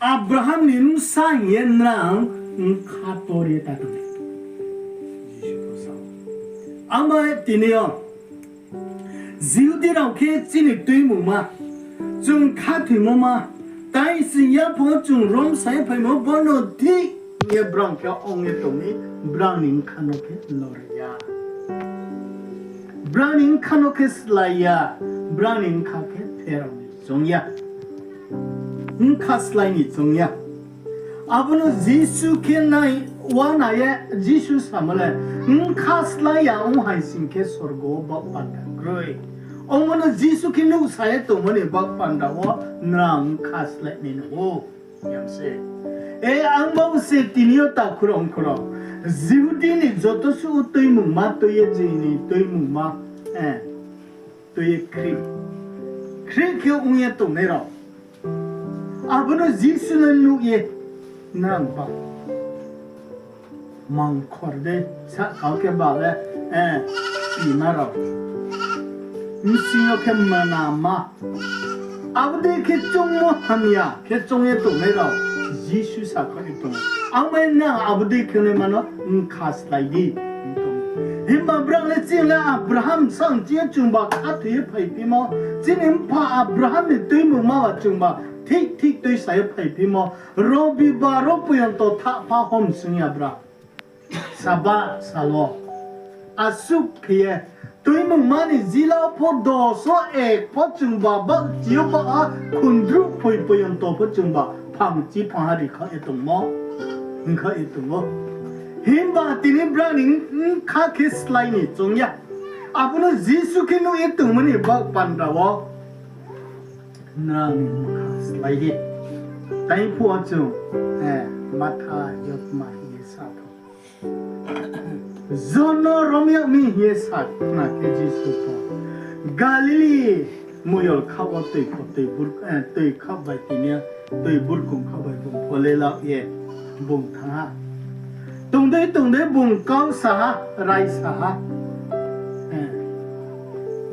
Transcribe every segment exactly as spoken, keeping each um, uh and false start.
Abraham ni bsa hing ye nrang bkha tor ye ta tong. Abo tini yo Jihudi rao khe chini tuimungma, chung khathoimo ma, tai sing ya pho chung romsa ye phaimo, bono thik ye brang khe ong ye tong mi, brang ni bkha no khe lor ya. Brang ni bkha no khe slái ya, brang ni bkha khe pherao ni choung ya. Bkha slái ni choung ya. Abo no Jisu khe nai, uana ye Jisu samo le, bkha slái ya ong hai sing khe sorgo wo baoh panda kroi. Omo no Jisu khe nuhsa ye tongmo ni baoh panda wo nrang bkha slái nai nang ou. Yam se. E, ang bo se tini yo takhu rao ongkhu rao. Jihudi ni joto suh tuimungma tui ye chini tuimungma, e, tui ye khri. Khri khe ong ye tongnai rao. Abo no Jisu no nuh ye nrang ba mangkhor de, sahka wo khe ba le, e, pima rao. Bsing yo khe manama. Abo dei khe choungmo hamya khe choung ye tongnai rao Jisu sakhaoh ye tong ou. Abo mai nrang abo dei khe naima no bkha slái di. Himba brang le chini le Abraham bsa chini yo chungba khathoi ye phaiphimo, chini mpha Abraham ni tuimungma ba chungba thik thik tuisa ye phaiphimo, Robibar wo poyonto thahpha hom sung ya bra. Saba sal wo. Asuh khe ye, tuimungma ni jila pho dos wo ek pho chungba, ba chi yo ba ha khundruh phoi poyonto pho chungba, phang chi phang ha ri kha ye tongmo, hing kha ye tong ou. Himba tini brang ni bkha khe slái ni choung ya. Abo no Jisu khe nuh ye tongmo ni baoh panda wo nrang ni bkha slái di. Tai phuh wo chung, e, Matha yotma hing ye sa tho. Johon no rom yag mi hing ye sa khna khe Jisu pho Galili moyol khaoh wo tui pho, tui bur-, e, tui khaoh bai tini yo, tui burkong khaoh bai bung pho le la ye bung thanng ha. Tong dei tong dei bung kau sa ha, raisa ha. E,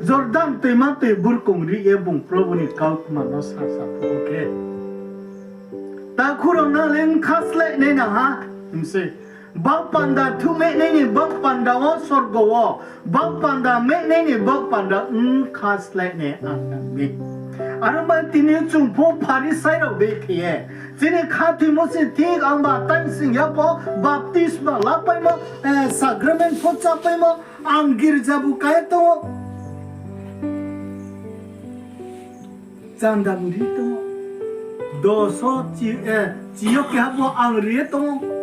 Jordan tuima tui burkong ri ye bung Probu ni kautma no sasa phuh wo khe, takhu rao nang le bkha slái nai nang ha, hing se. Baoh panda thuhmehnai ni baoh panda wo sorgo wo, baoh panda mehnai ni baoh panda bkha slái nai ang nang mi. Aro ba tini chung pho Pharisai rao dei khe ye, chini khathoimo se thik, ang ba tai sing ya pho, baptisma lapaimo, e, sakrament pho chápaimo, ang girja bu kai tong ou. Chanda bu ri tong ou. Dos wo chi, e, chi yo keha bo ang ri ye tong ou.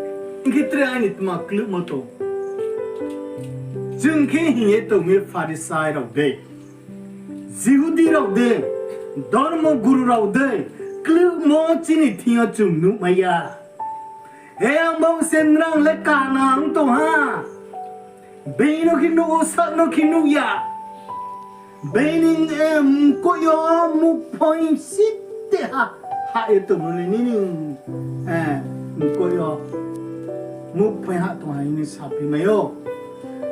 Hing khe tre aini tma kluhmo tong. Chung khe hing ye tong mi Pharisai rao dei, Jihudi rao dei, dormo guru rao dei, kluhmo chini thing yo chung nuhmai ya. He, ang bo se nrang le kanang tong ha. Being no khe nuh ou, sak no khe nuh ya. Being ni, e, mkoih yo mukphoing site ha, hah ye tongmo le nini, e, mkoih yo mukphoing hah tong ha hing ni saphi mai ou.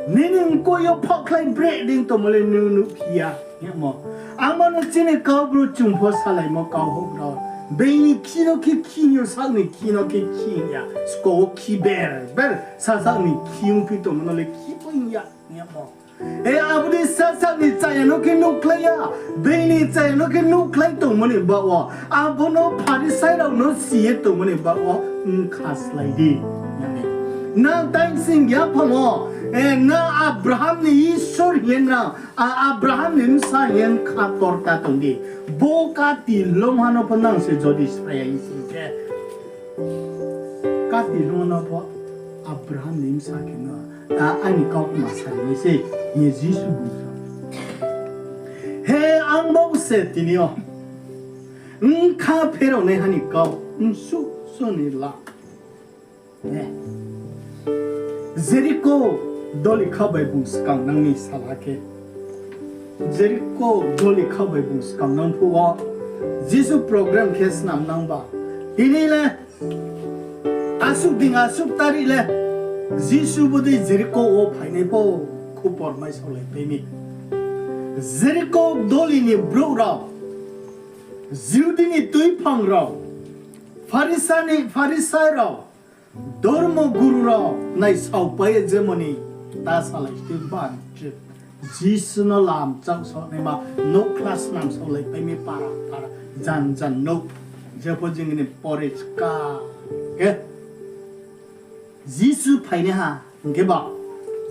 Nini mkoih yo phaohkhlai breh dei tongmo le nung nuhphi ya, hingmo. Abo no chini kau bru chung pho salaimo kau houh rao. Being ni khi no khe khi hing yo, sak ni khi no khe khi hing ya. Sko wo khi ber ber, sasak ni khi ongphi tongmo no le khi pho hing ya, hingmo. E, abo dei sasak ni chaya no khe nuhkhlai ya, being ni chaya no khe nuhkhlai tongmo ni baoh wo, abo no Pharisai rao no si ye tongmo ni baoh wo bkha slái di. Nang tai sing ya phang wo, e, nang Abraham ni Isor hing ye nang, a, Abraham ni bsa hing ye bkha tor ta tong di. Bo kati lomha no pho nang se jodi sphai ya hing sing khe, kati lomha no pho Abraham ni bsa khe no, a, aini kautma sa ri nai se, hing ye Jisu bung sa. He, ang bo se tini yo bkha pherao naiha ni kau, bsuh so ni la. E, Jeriko doli khaoh bai bung skangnang ni sal ha khe, Jeriko doli khaoh bai bung skangnang phuh wo, Jisu program khe snamnang ba. Tini le asuh ding asuh tarik le Jisu bodei Jeriko wo phainai pho khupor maisaolaipai mi. Jeriko doli ni brouh rao, Jihudi ni tuiphang rao, Pharisai ni, Pharisai rao, dormo guru rao naisaopai ye jemoni ta salai tei bang se Jisu no lamchak saonaima nouhkhla snam saolaipai mi para para jan jan nouh. Jepho jing ni poriska khe Jisu phainaiha, hingkhe ba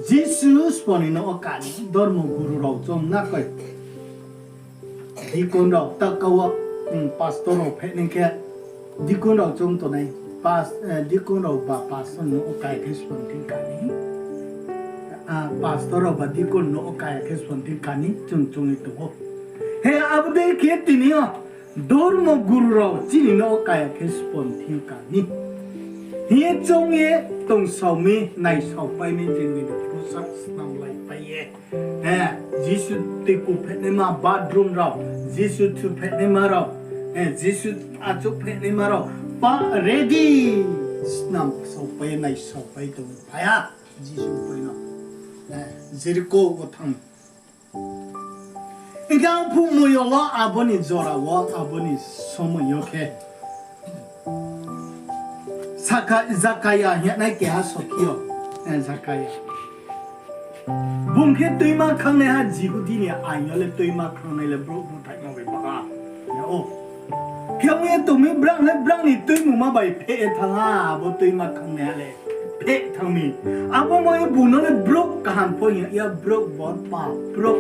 Jisu sbo ni nouh wo kani dormo guru rao choung na koi. Dikon rao ta kau wo, pastor rao phehnai khe, dikon rao choung tongnai, dikon rao ba pastor nouh wo kaya khe sbo ni thing kani, pastor rao ba dikon nouh wo kaya khe sbo ni thing kani chung choung ye tong ou. He abo dei khe tini yo dormo guru rao chini nouh wo kaya khe sbo ni thing kani hing ye choung ye tongsao mi, naisaopai mi, jing ni bsa snamlaipai ye. Jisu tuiku phehnaima bathroom rao, Jisu thu phehnaima rao, Jisu achouh phehnaima rao, pa ready snam saopai ye naisaopai tong phai ha. Jisu pai no Jeriko wo thanng Hingkhe ang phungmo yo lo abo ni jora wo, abo ni somoi yo khe, Saka-, Zakaya hing ye nai keha sokhi yo, Zakaya. Bung khe tuima khangnaiha, Jihudi ni ain yo le tuima khangnai le brouh búthaihma bai baha. Khe ong ye tong mi, brang le brang ni tuimungma bai pheh ye thanng ha, abo tuima khangnaiha le pheh thanng mi. Abo mo ye bung no le brouh kaham pho hing ya, brouh bor pap, brouh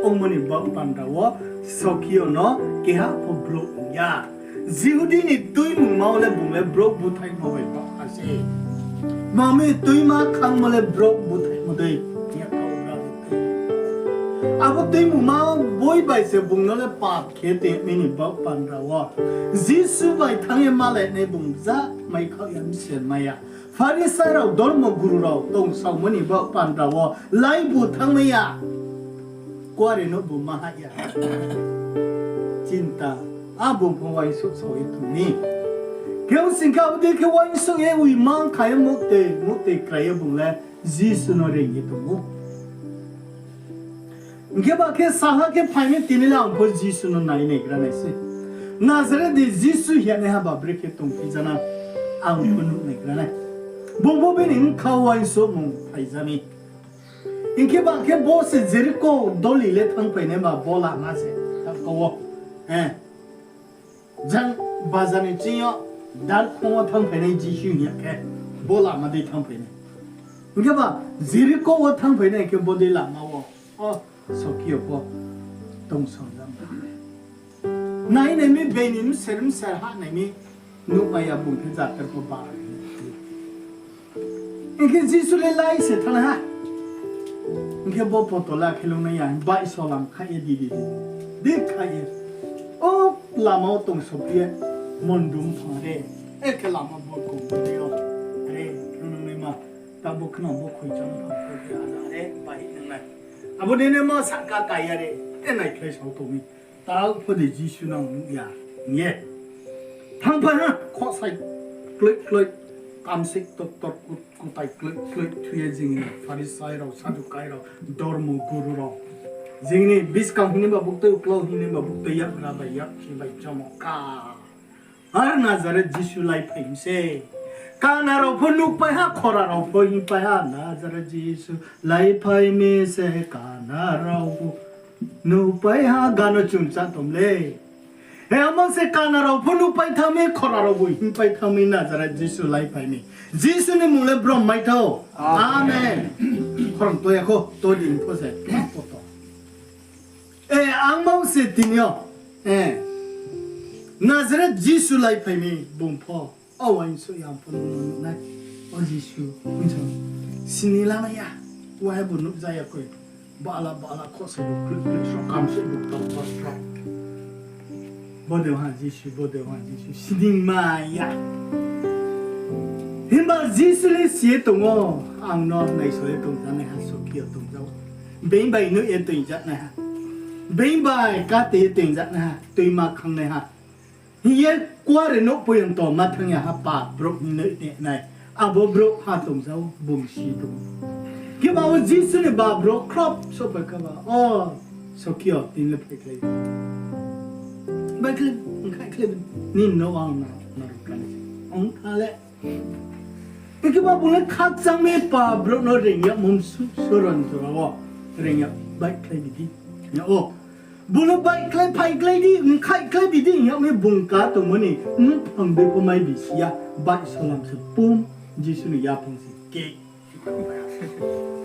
ongmo ni baoh panda wo sokhi yo no keha pho brouh ong ya. Jihudi ni tuimungma wo le bung le brouh búthaihma bai baha se. Mami tuima khangmo le brouh búthaihmo dei. Abo tuimungma boi bai se bung no le pap khe tongmi ni baoh panda wo Jisu bai thanng ye malai nai bung ja mai khaoh ya, mser mai ya. Pharisai rao, dormo guru rao tongsaomo ni baoh panda wo laibu thanngmai ya. Kuare no bu ma hah ya. Chinta, a bung pho uaingsouh sao ye tong mi. Khe ong sing khe abo dei khe uaingsouh ye oi mang kha ye muhtoi, muhtoi krai ye bung le Jisu no reing ye tong ou. Hing khe ba khe saha khe phai mi tini le ang pho Jisu no nai naigra nai se. Nazareth ni Jisu hing ye naiha ba brekhe tongphi ja na, ang pho nuh naigra nai. Bung bo bini bkha uaingsouhmung phai ja mi. Hing khe ba khe bo se Jeriko doli le thanngphai nai ba bo lama se, ta kau wo. Jang bazar ni ching yo darkhong wo thanngphai nai Jisu hing ya khe, bo lama dei thanngphai nai. Hing khe ba Jeriko wo thanngphai nai khe bo dei lama wo, o, sokhi yo pho tongsao ja. Nai nai mi, bini mser mser hah nai mi, nuhmai ya bung khe jater pho bara. Hing khe Jisu le lai se thanng ha. Hing khe bo poto le akhe lungnai ya, baihsolam khaih ye di di di. Di khaih ye. O lama wo tongsophi ye, mondum phang re. Ekhe lama bo kong re o. Re, nung nung naima. Ta bo khna bo khoicham phang khe aja re, baih nung nai. Abo dei naima sahka kai ya re. E naikhlai sao tong mi. Tao pho de Jisu no ang nuh ya, hing ye. Thanngphai ha, khohsai kloih kloih, kamsik tok tok, kutai kloih kloih, thu ye jing ni Pharisai rao, Sadukai rao, dormo guru rao. Jing ni buskang hing ni ba buktui, uklau hing ni ba buktui, yakgra bai yaksi bai chomo ka. Ar Nazareth Jisu laiphai mi se. Kana rao pho nuhpai ha, khora rao pho hingpai ha, Nazareth Jisu laiphai mi se, kana rao pho nuhpai ha, gano chungcha tom le. He amo se kana rao pho nuhpai thanng mi, khora rao bo hingpai thanng mi, Nazareth Jisu laiphai mi. Jisu ni mmung le brom mai thao. Amen. Khorang to ya kho, to di pho se, poto. E, ang mau se tini yo. E, Nazareth Jisu laiphai mi bung pho. O uaingsouh ya pho nung no nuh nai. O Jisu, uaingsouh. Sini lama ya. Waiha bo nuh ja ya koi. Bala bala khohsai bo kloih kloih sroh, kamsik bo tok tok sroh. Bo de ha Jisu, bo de ha Jisu. Sini ma ya. Himba Jisu le si ye tong ou, ang no naisao ye tong ja naiha, sokhi yo tong ja ou. Being bai nuh ye tong ja naiha. Being bai kate ye tong ja naiha, tuima khangnaiha. Hing ye kuare nouh poyonto ma thanng ya ha, pap brouh hing nuh nai. Abo brouhha tong ja ou, bung si tong ou. Kheba o Jisu ni ba brouh khrop souhphai kha ba, o, sokhi yo, tini le phaikhlai. Baikhlai, khaikhlai, nini nouh ang na, na rung kha nai. Ong tha le. Hing khe ba bung le khakchang mi pa brouh no reing yagmo msu soron jora wo reing yag baihkhlai bidi. Ya o. Bung le baihkhlai phaikhlai di, mkhaihkhlai bidi hing yag mi bung ka tongmo ni mphang dei pho mai bisi ya, baihsolam se pum, Jisu ni yaphang se ke.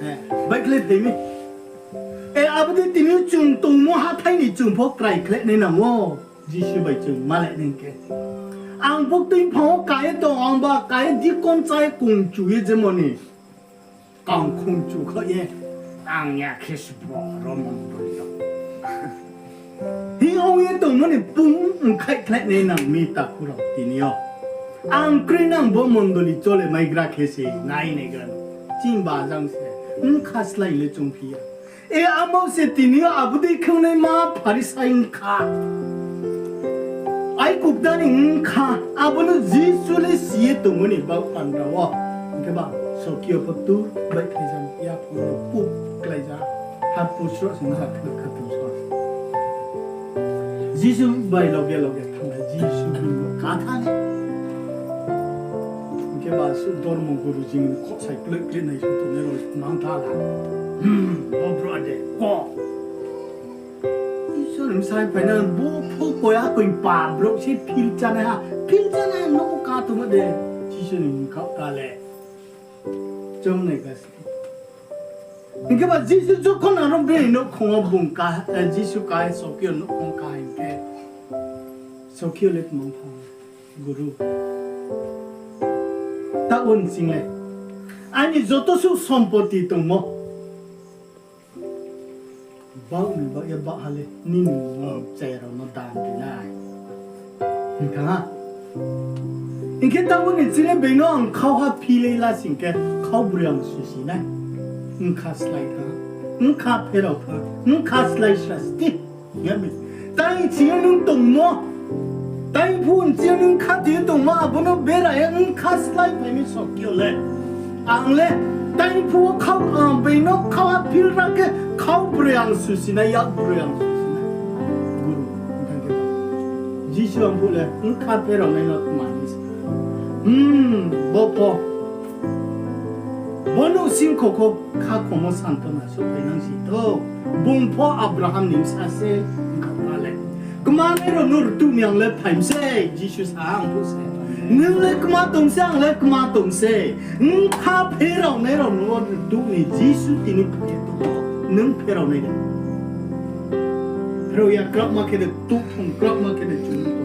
Eh, baihkhlai phai mi. Eh, abo dei tini chung tongmo hathái ni chung pho kraikhlai nai nang ou. Jisu bai chung malai nai khe. Ang bo tuiphang wo ka ye tong, ang ba ka ye dikon chá ye kongchu ye jemo ni. Kangkhong chu kha ye, ang ya khe sbo ro mondoli yo. Hing ong ye tongmo ni pum mkhaihkhlai nai nang mi takhu rao tini yo. Ang kroi nang bo mondoli chole maigra khe se nai naigra no. Chini bajang se, mkha slái le chungphi ya. E amo se tini yo abo dei khe ongnaima Pharisai ongkha. Aikubda ni ongkha, abo no Jisu le si ye tongmo ni baoh pandra wo. Hing khe ba, Sokio pho tur baihkhlai ja, yaphang no puk klái ja, ha pusro se msa khe khatung so. Jisu bai loge loge thanng nai, Jisu bini no ka tha nai. Hing khe ba suh dormo guru jing ni khosai kloi kloi nai suh tongnai rao mang tha la. Hmm, bo brouh de ko. Isor ni bsai phainai bo pho koi akoi pa brouh se phil chánaiha, phil chánai no ka tongmo de. Jisu ni mkha ka le. Choungnai ka se. Hing khe ba Jisu jokhon aro bini nouhkhong wo bung ka, eh, Jisu ka ye Sokio nouhkhong ka hing khe, Sokio le tmang tha, Guru, taoh wo nching le aini joto suh sompoti tongmo baoh ni baoh ye baoh ha le nini mmung wo chaya rao no dan ri nai. Hing thanng ha. Hing khe taoh wo ni chini being no ang khauha philei la sing khe, khaubroi ang susi nai. Bkha slái thanng ha. Bkha pherao thanng ha. Bkha slái srasti. Tai chini yo nung tongmo, tai phuh ni chini yo nung khathoi ye tongmo, abo no bera ye bkha slái phai mi Sokio le. Ang le, tai phuh wo khau, ang being no khauha phil ra khe, khaubroi ang susi nai, yakbroi ang susi nai. Guru, thanng khe ba. Jisu ang phuh le, bkha pherao nai no tma hing se. Hmm, bo pho. Bo nouhsing khokho khakhomo santona souhphai nang si tho. Bung pho Abraham ni bsa se, bkha le. Kmanai rao no rtuh ni ang le phai mi se, Jisu sa ang phuh se. Nung le kma tong se, ang le kma tong se. Bkha pherao nai rao no rtuh ni Jisu tini phai ye tong ou. Nung pherao nai de. Pherao ya kraohma khe de, tuh thong kraohma khe de chung tong.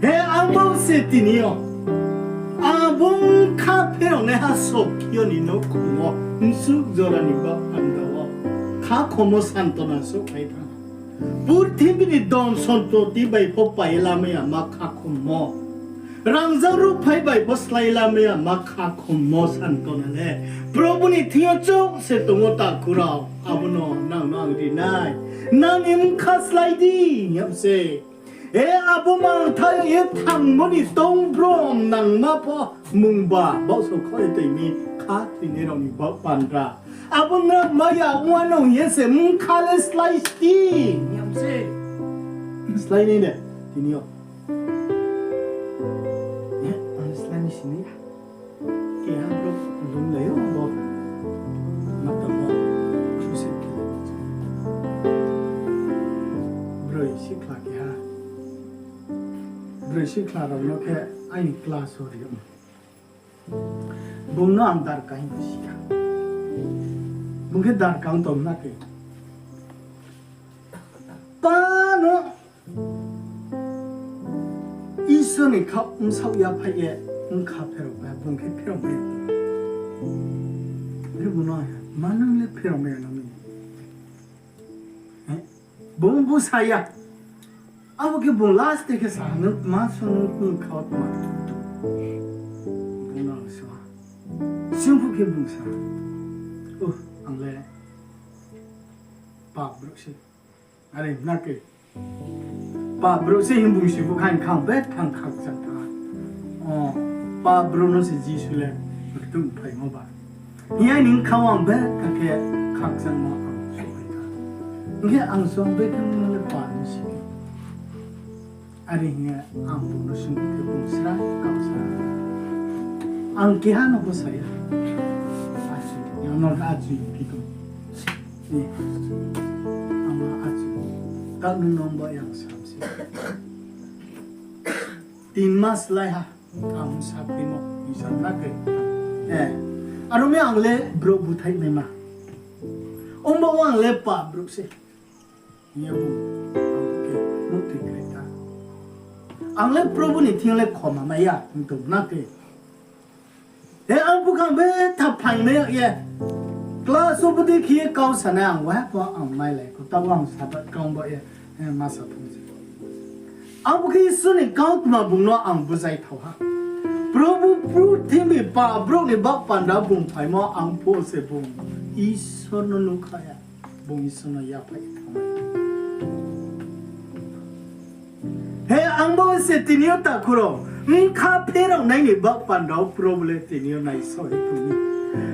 He, ang bo se tini yo. Abo bkha pherao naiha Sokio ni nouhkhong wo, bsuh jora ni baoh panda wo, khakhomo santona souhphai thanng ha. Purthimbi ni dhon sompoti bai pho pai lamai ya ma khakhomo. Rangzag ruhphai bai pho slái lamai ya ma khakhomo santona le Probu ni thing yo chouh se tong ou takhu rao, abo no nang no ang ri nai. Nang ni bkha slái di, hing yag se. E, abo mangtha ye thangmo ni tong brom nangma pho mungba, baoh sokho ye toi mi, khathoinai rao ni baoh pandra. Abo no maya ongma no hing ye se bkha le slái sti, hing yag se. Slái nai de, tini yo. Ang slái ni sini ya. Keha brouh lum lai ou bo. Mata bo crusade khe lai ou. Broi sikhla keha. Broi sikhla rao no khe aini class wo ri ou. Bung no ang darka hing si ya. Bung khe darka ong tong na khe. Pa no Isor ni khaoh bsaoh yaphaih ye bkha pherao pai, bung khe pherao mai ya. Khe bung no, ma nung le pherao mai ya na mi? Bung bu sa ya. Abo khe bung last khe sa, nung tma song nung khaoh tma. Bung no sa. Singphuh khe bung sa. Uh, ang le pap brouh se. Are na khe. Pap brouh se hing bung si phuh kha hing kha ang bethang khakchang tha. O, pap brouh no se Jisu le rtuh phaimo ba. Hing ye aini bkha wo ang bethang khe khakchangmo ang souhphai tha. Hing khe ang song bethang no le pap ni si khe. Are hing ye ang bung no sung khe bung sra kau sa. Ang keha no bo sa ya. Achu, yang no achu phi tong. Ni, ang no achu. Kau no nung bo yang sam se. Tin mas lai ha. Ang sa phi mo, isa na khe. Eh, aro mi ang le brouh búthaih naima. Ongba ang le pap brouh se. Hing ye bung, ang khe, no tui khe ta. Ang le Probu ni thing le khoma mai ya, hing tong na khe. He ang bukhang betha phaing mai ya ye. Class wo bodei khe ye kau sanai ang wa pho ang mailai kho, tabo ang sabat kau ba ye, he ma sa phung se. Abo khe Isor ni kautma bung no ang buzai thao ha. Probu purthimbi pap brouh ni baoh panda bung phaimo ang pho se bung Isor no nuhkha ya. Bung Isor no yaphai ye thanng nai. He, ang bo se tini yo takhu rao, bkha pherao nai ni baoh panda wo Probu le tini yo naisao ye tong mi.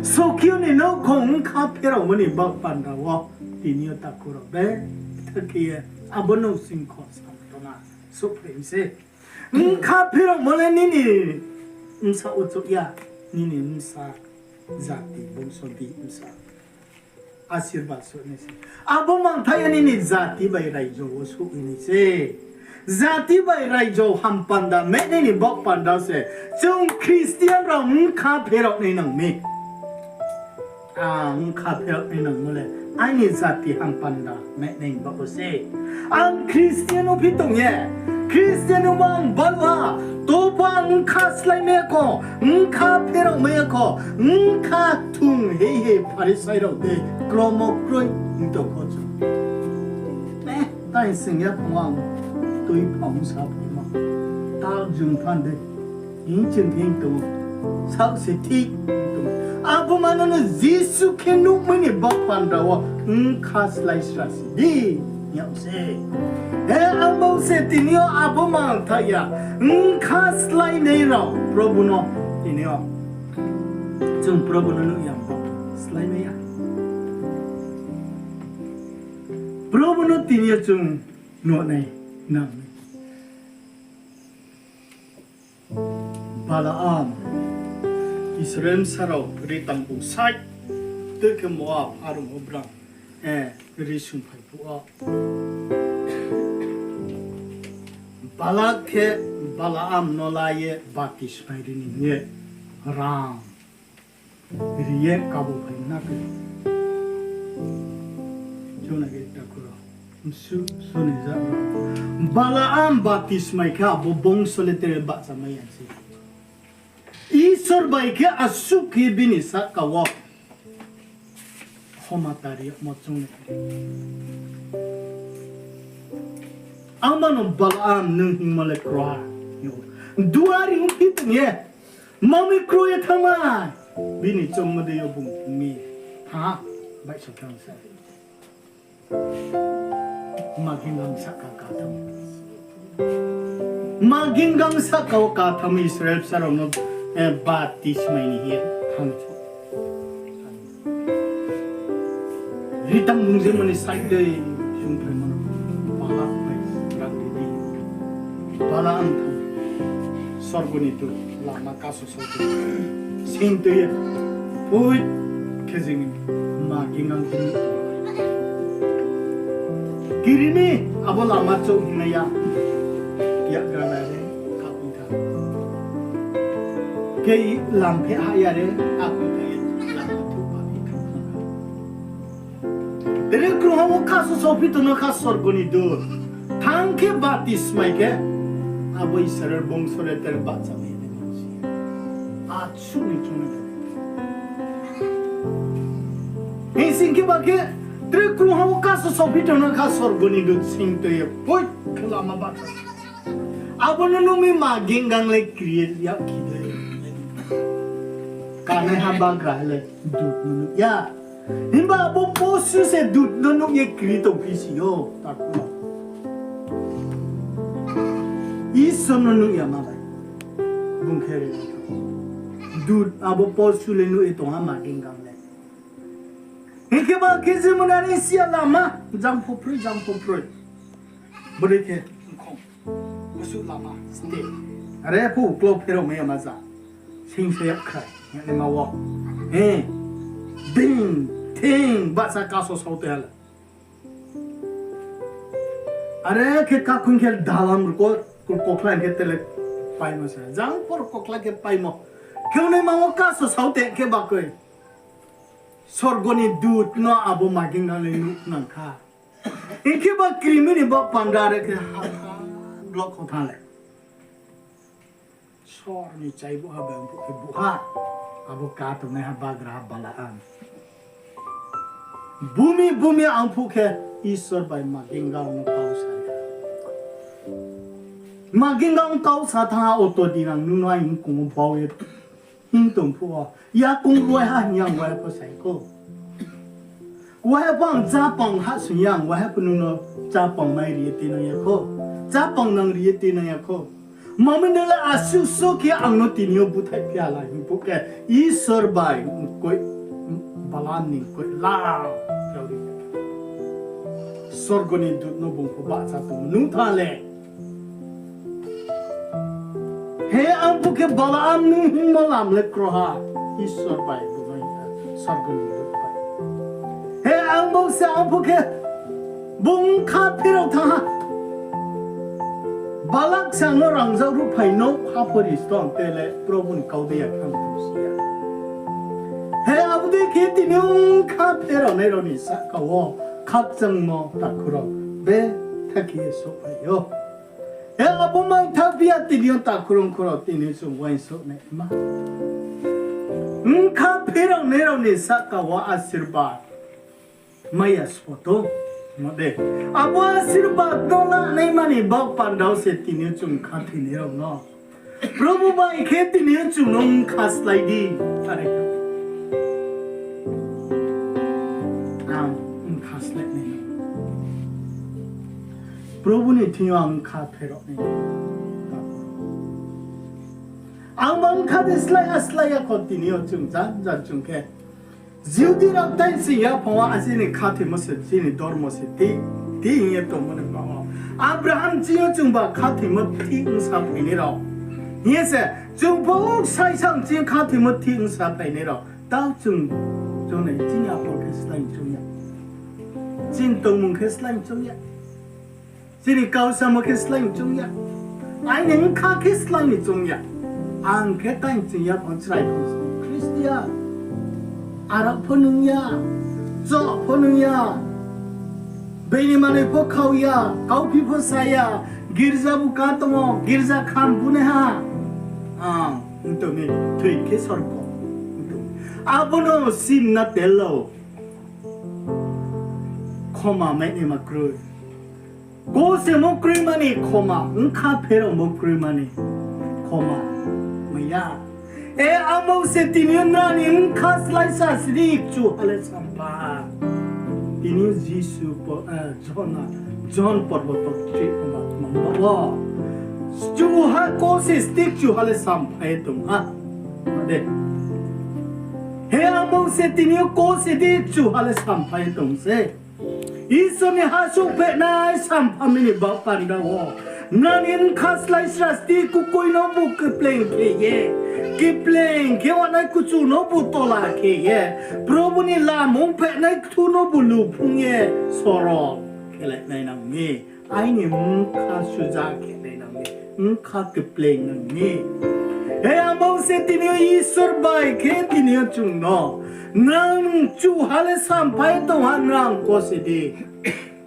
Sokhi yo ni nouhkhong bkha pheraomo ni baoh panda wo tini yo takhu rao be, tha khe ye, abo no singkho samtona souhphai mi se. Bkha pheraomo le nini bsa wo chouh ya, nini bsa jati bongso di bsa asirbad souh nai se. Abo mangthaih ya nini jati bai raijo wo souh nai se. Jati bai raijo hampanda mehnai ni baoh panda se chung Christian rao bkha pherao nai nang mi. Ang bkha pherao nai nangmo le aini jati hampanda mehnai ni baoh wo se. Ang Christian no phi tong ye, Christian no ma ang baluh ha, tobo ang bkha slái mai ya kho, bkha pherao mai ya kho, bkha thung hei hei Pharisai rao de, kromo kroi hing tong kho chung. Eh, tai sing ya phung ang tui phang sa phung ma. Tao jung phan de. Hing ching hing tong ou. Saoh se thik tong ou. Abo mano no Jisu khe nuhmai ni baoh panda wo bkha slái sra si di, hing yag se. He, ang bo se tini yo abo mangthaih ya. Bkha sláinai rao Probu no tini yo chung Probu no nuh ya bo slái mai ya. Probu no tini yo chung nuh nai nang nai. Balaam, Israel bsa rao ritang bung sai, tei khe Moab arung wo brang, eh, risungphai phuh wo, Balak khe Balaam no la ye batismai ri ni hing ye rang ri ye kabo phai na khe. Chung nai khe takhu rao, msu, suni ja rao. Balaam batismai khe abo bongso le tre bahchamai ya se. Isor bai khe asuh khe bini sahka wo khomata ri yagmo chung nai khe. Ang mano Balaam nung hingmo le kroiha. Duari ongphi tong ye, mami kroi ye thanngmai. Bini chongmo dei yo bung mi thanng ha, baihso thanng se. Maging gang sahka katham. Maging gang sahka wo katham Israel bsa rao no, eh, batismai ni hing ye thanng se. Ritang bung je mani side dei, chung phaimo no, Balak bai, Balak dei di. Balaam thang, sorgo ni dut, lama kaso sorgo. Sing tui ye, poi, khe jing, maging gang jing. Kiri mi, abo lama chouh hingnai ya. Yakgra nai re, kaphi tha. Khe lam phe ha ya re, kaphi tha ye, lama chouh kaphi tha. Tere krungha wo kaso sophi tongno kha sorgo ni dut. Thang khe batismai khe, abo Israel bongso le tere bahcha mai nai si. Achu ni chung ni. Hing sing khe ba khe, tere krungha wo kaso sophi tongno kha sorgo ni dut sing tui ye, poi khe lama bahcha. Abo no nuh mi maging gang le kri ye yak khi de. Kanaiha bagra le dut no nuh ya. Himba abo posu se dut no nuh ye kri tongphi si yo, takhu rao. Isor no nuh ya ma bai. Bung khe re. Dut abo posu le nuh ye tong ha maging gang le. Hing khe ba khe je mona ni si ya lama, jang phoproi, jang phoproi. Bodei khe, khong. Kusuh lama ste. Are pho uklau pherao mai ya ma ja. Sing se yak kha. Yagnaima wo. Eh. Ding. Thing. Bahcha kaso sao te ha le. Are khe kakhun khe dalam ru ko, ko, kokla khe tele paimo se. Jang por kokla khe paimo. Khenaima wo kaso sao te khe bakoi. Sorgo ni dut no abo magingang le nuh nang kha. Hing khe ba krimi ni baoh panda re khe ha, ha, blok kho thanng le. Sor ni chai buha bai ongphuh khe buha. Abo ka tongnaiha bagraha Balaam. Bumi bumi ang phuh khe Isor bai magingang no kau sa. Magingang kau sa thanng ha, oto di nang nung no aini kung wo bau ye hing tong phuh wo. Yakung waiha hing yang waiha pho sai kho. Waiha pho ang chápang hahsoing yang, waiha pho nung no chápang mai ri ye tuinang ya kho. Chápang nang ri ye tuinang ya kho. Mami no le asuh suh khe ang no tini yo búthaih phi ya la hing phuh khe Isor bai koi Balaam ni koi la. Sorgo ni dut no bung pho bahcha tong nuh thanng le. He ang phuh khe Balaam nung hingmo lam le kroiha, Isor bai bung no hing ha, sorgo ni dut bai. He ang bo se ang phuh khe bung kha pherao thanng ha. Balak se ang no rangzag ruhphai no ha pho ri sto ang te le Probu ni kau dei ya khe ang tongsi ya. He abo dei khe tini ong kha pheraonai rao ni sahka wo khakchangmo takhu rao betha khe ye souhphai ou. He abo mai tha phi ya tini yo takhu rao khorao tini chung uaingsouh nai ma. Ongkha pheraonai rao ni sahka wo asirbad mai ya sbo tong. Abo asirbad no lanaima ni baoh panda wo se tini yo chung khathoinai rao no Probu bai khe tini yo chung no ongkha slái di. Are ang ongkha slái nai. Probu ni thing yo ang ongkha pherao nai. Ang ba ongkha de slái ha slái ya kho tini yo chung jan jan chung khe Jihudi rao tai chini yaphang wo a chini khathoimo se, chini dormo se, ti, ti hing ye tongmo ni baoh wo. Abraham chini yo chungba khathoimo thik ongsa phainai rao. Hing ye se, chung pho saisang chini khathoimo thik ongsa phainai rao. Tao chung, chung nai chini aphor khe slái choung ya. Chini tongmung khe slái choung ya. Chini kau samo khe slái ni choung ya. Aini ongkha khe slái ni choung ya. Ang khe tai chini yaphang chrai phung Khristian. Arak pho nung ya. Choh pho nung ya. Beini manoi pho khau ya. Kauphi pho sa ya. Girza bu ka tong ou. Girza kham bu nai ha. Ang, ntong ni thoi khe sorgo. Abo no simna tel ou. Khoma mai naima kroi. Kosemo kroima ni khoma, ongkha pheraomo kroima ni khoma mai ya. E abo se tini yo nrao ni ongkha slái sa sdi kchuha le sampha. Tini yo Jisu, Johon, Johon porbo tor chih khoma mang ba wo. Kchuha kose sdi kchuha le sampha ye tong ha. He abo se tini yo kose di kchuha le sampha ye tong se. Isor ni ha souhphehnai sampha mi ni baoh panda wo. Nrao ni ongkha slái sra sdi kukoi no bu kipleng khe ye. Kipleng khe wanai kuchu no bu tola khe ye. Probu ni lam ongphehnai kthu no bu luphung ye. Sorol khe lai nai nang mi. Aini ongkha suja khe nai nang mi, ongkha kipleng nang mi. He abo se tini yo Isor bai khe tini yo chung no. Nrao kchuha le sampha ye tong ha nrao kose di.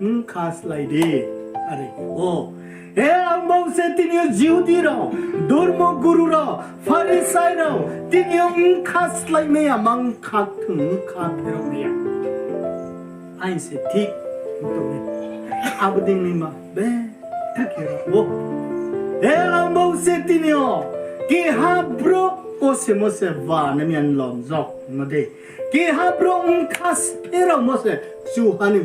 Ongkha slái di. Are o. He abo se tini yo Jihudi rao, dormo guru rao, Pharisai rao, tini yo ongkha slái mai ya, mang kha kthung ongkha pherao mai ya. Aini se thik tong mi. Abo dei naima betha khe rao ou. He abo se tini yo keha brouh kosemo se ba nai mi ya lomjak no de. Keha brouh ongkha pherao mo se kchuha ni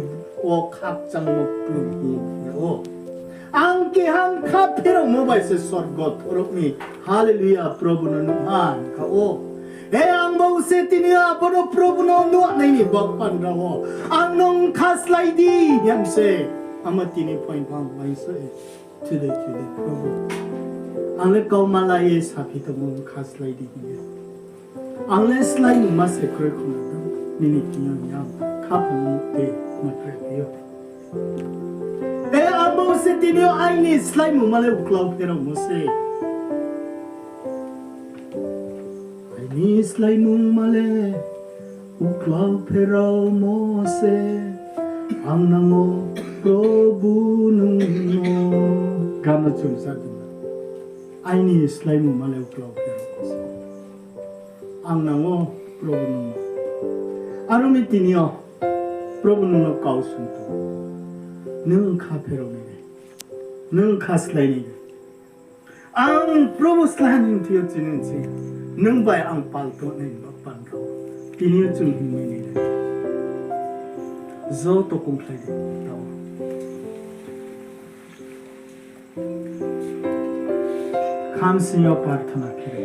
wo khakchangmo klum hing ye ou. Ang keha ongkha pheraomo bai se sorgo thoruh mi. Haleluya, Probu no nuh ha hing kha ou. He ang bo se tini yo abo no Probu no nuhnai ni baoh panda wo. Ang no ongkha slái di hing se. Amo tini point phang uaingsouh ye. Chudei chudei Probu, ang le kau malai ye saphi tongmo, bkha slái di hing ye. Ang le sláimungma se kroi khna tong, nini thing yo ni ang khaphang tei ma kre phi ou. E abo se tini yo aini sláimungma le uklau pheraomo se. Aini sláimungma le uklau pheraomo se, ang nang ou Probu nung no. Gan no chung sa tong na. Aini sláimungma le uklau pheraomo se, ang nang ou Probu nung no. Aro mi tini yo Probu nung no kau sung tong, nung kha pherao nai de, nung kha slái nai de. Ang Probu slái ha nini thing yo chini nching, nung bai ang pal tongnai ni baoh panda wo tini yo chung hingmai nai de. Joto kongkhlai di, tao. Khamsing yo parthana khe ri.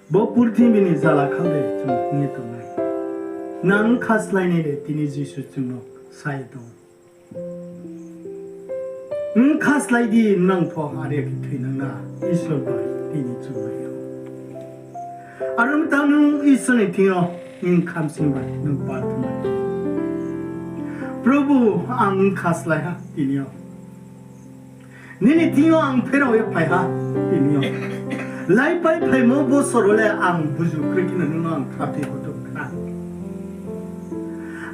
Bo purthimbi ni zala kha de chung hing ye tongnai. Nang kha slái nai de, tini Jisu chung no sa ye tong ou. Nung kha slái di, nang pho are khe thoinang na, Isor bai tini chung bai ou. Aro mtang nung Isor ni thing yo, nung khamsing bai nung parthana khe, Probu, ang kha slái ha tini yo. Nini thing yo ang pherao ye phai ha tini yo. Laipai phaimo bosor wo le ang buzu kroi kheno nung no ang khathoi hoto khna.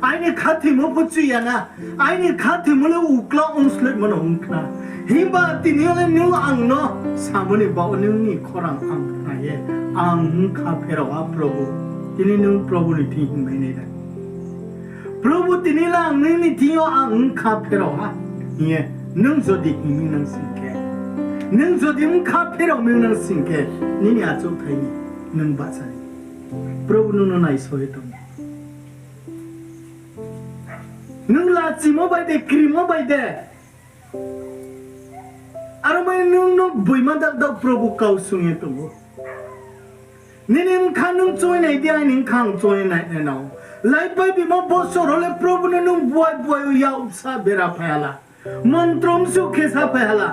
Aini khathoimo pho chu ya na, aini khathoimo le uklau ongslehmo no ong khna. Himba tini yo le nung ang no samo ni baoh nung ni khorang ang khna ye, ang kha pherao ha Probu. Tini nung Probu ni thing hingmai nai de. Probu, tini le ang nini thing yo ang bkha pherao ha hing ye, nung jodi hing mi nang sing khe, nung jodi bkha pherao mi nang sing khe, nini achouhthai ni nung bahcha di. Probu nung no naisao ye tong ou. Nung lachimo bai de, krimo bai de, aro mai nung no boima dak dak Probu kau sung ye tong ou. Nini bkha nung choung ye nai di, aini bkha ang choung ye nai nai nang ou. Laipai bimo bosor wo le Probu no nung buai buai yo yak bsa bera phai ha la, montro bsuh khe sa phai ha la,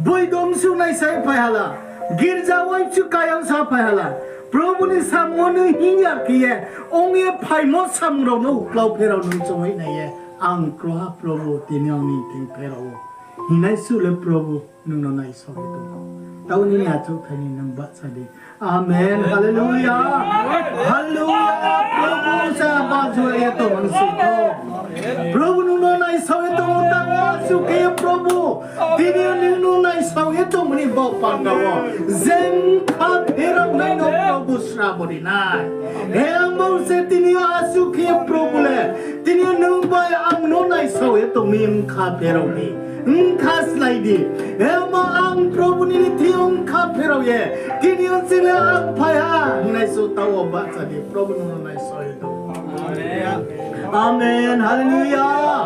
boido bsuh naisa ye phai ha la, girja wai bsuh kayang sa phai ha la. Probu ni samung wo nung hing ya khe ye, ong ye phaimo samung rao no uklau pherao nung choung ye nai ye, ang kro ha Probu, tini ang nini thing pherao ou. Hingnai suh le Probu nung no naisao ye tong ou. Tao nini achouhthai ni nung bahcha di. Amen. Hallelujah. Hallelujah. Probu sa bajo ye tong ang sing kho. Probu nung no naisao ye tong ou, tao asuh khe ye Probu, tini yo nung no naisao ye tongmo ni baoh panda wo je bkha pherao nai no Probu srabo ri nai. He abo se tini yo asuh khe ye Probu le, tini yo nung bai ang no naisao ye tong mi bkha pherao di, bkha slái di. He ma ang Probu nini thing yo bkha pherao ye, tini yo ching le ang phai ha hingnai suh tao bahcha di, Probu nung no naisao ye tong ou. Amen. Hallelujah.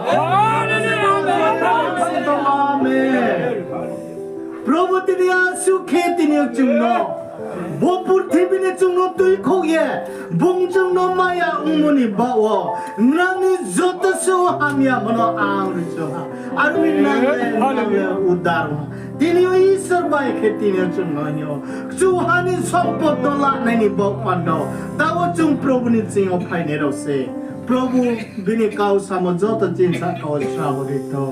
Amen. Probu tini asuh khe tini yo chung no, bo purthimbi ni chung no tuikhouh ye, bung chung no maya ongmo ni baoh wo, nrao ni joto suh hamyamo no ang ri choung ha. Aro ni nang le, nang le udar ha. Tini yo Isor bai khe tini yo chung no hing ou, kchuha ni sompot no lanai ni baoh panda wo, tao chung Probu ni ching yo phainai rao se. Probu bini kau samo joto chini sahka wo srabo ri tho.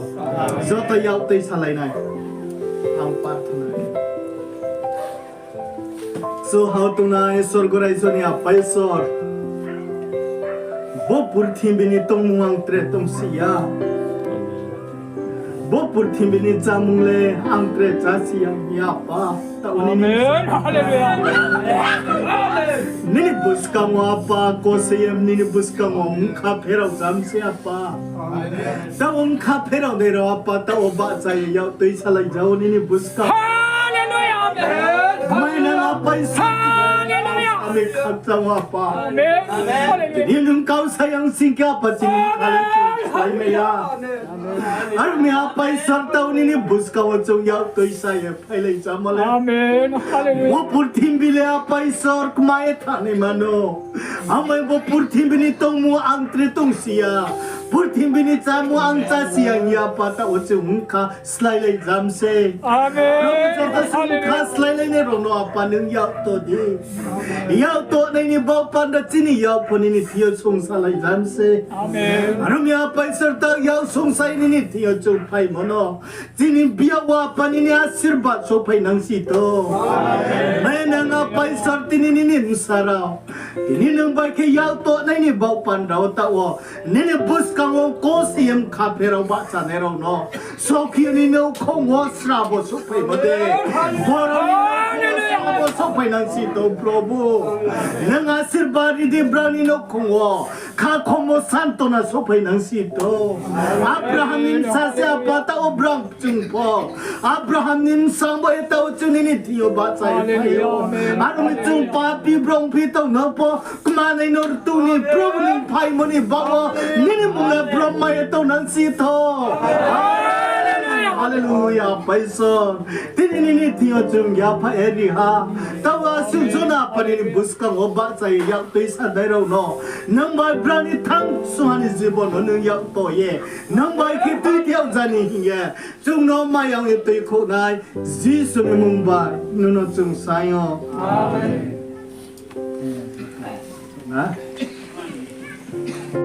Joto yak tui salai nai. Ang parthana khe. Kchuha wo tongnai sorgo raisa ni Apa Isor, bo purthimbi ni tongmung ang tre tongsi ya. Bo purthimbi ni chámung le ang tre chási ya, ya Apa. Tao nini, Amen. Hallelujah. Nini buskang wo Apa, kose ye nini buskang wo bkha pherao jam se Apa. Tao bkha pherao nai rao Apa, tao bahcha ye yak tui salai jao nini buskang. Hallelujah. Amen. Mainang Apa Isor. Hallelujah. Ami khakchang Apa. Amen. Hallelujah. Tini nung kau sayang sing khe Apa chini khale chung slái mai ya. Amen. Aro mi Apa Isor tao nini buskang wo chung yak tui sa ye phailai jamo le. Amen. Hallelujah. Bo purthimbi le Apa Isor kma ye thanngnaima no. Amai bo purthimbi ni tongmung ang tre tongsi ya. Purthimbi ni chámung ang chá si ya hing ye Apa taoh wo chung bkha sláilai jam se. Amen. Joto song bkha sláilainai rao no Apa nung yak to di. Yak tonai ni baoh panda chini yak pho nini thing yo songsalai jam se. Amen. Aro mi Apa Isor taoh yak songsai nini thing yo chung phaimo no. Chini biag wo Apa nini asirbad souhphai nang si to. Amen. Mai nang Apa Isor tini nini bsa rao. Tini nung bai khe yak tonai ni baoh panda wo taoh wo. Nini buskang wo kosiyem kha pherao bahchanai rao no. Sokhi nini nouhkhong wo srabo souhphaimo de. Boro ni nouhkhong wo srabo souhphai nang si to Probhu. Nung asirbad ri di brao ni nouhkhong wo. Khakhom wo santona souhphai nang si to. Abraham ni bsa se Apa taoh wo brao chung pho. Abraham ni bsa bo ye taoh chung nini thing yo bahcha ye phai ou. Aro mi chung papi brao phi tong no pho, kmanai no rtu ni Probhu ni phaimo ni baoh wo, nini mmung le brom mai ye tong nang si to. Hallelujah, Apa Isor. Tini nini thing yo chung yapha ye ri ha. Taoh wo asuh jona Apa nini buskang wo bahcha ye yak tuisanai rao no. Nung bai brao ni thangsungha ni jibon no nung yak to ye. Nung bai khe tuithiag jani hing ye. Chung no mayang ye tuikhouhnai Jisu ni mmung bai nung no chung saing ou. Amen. Na?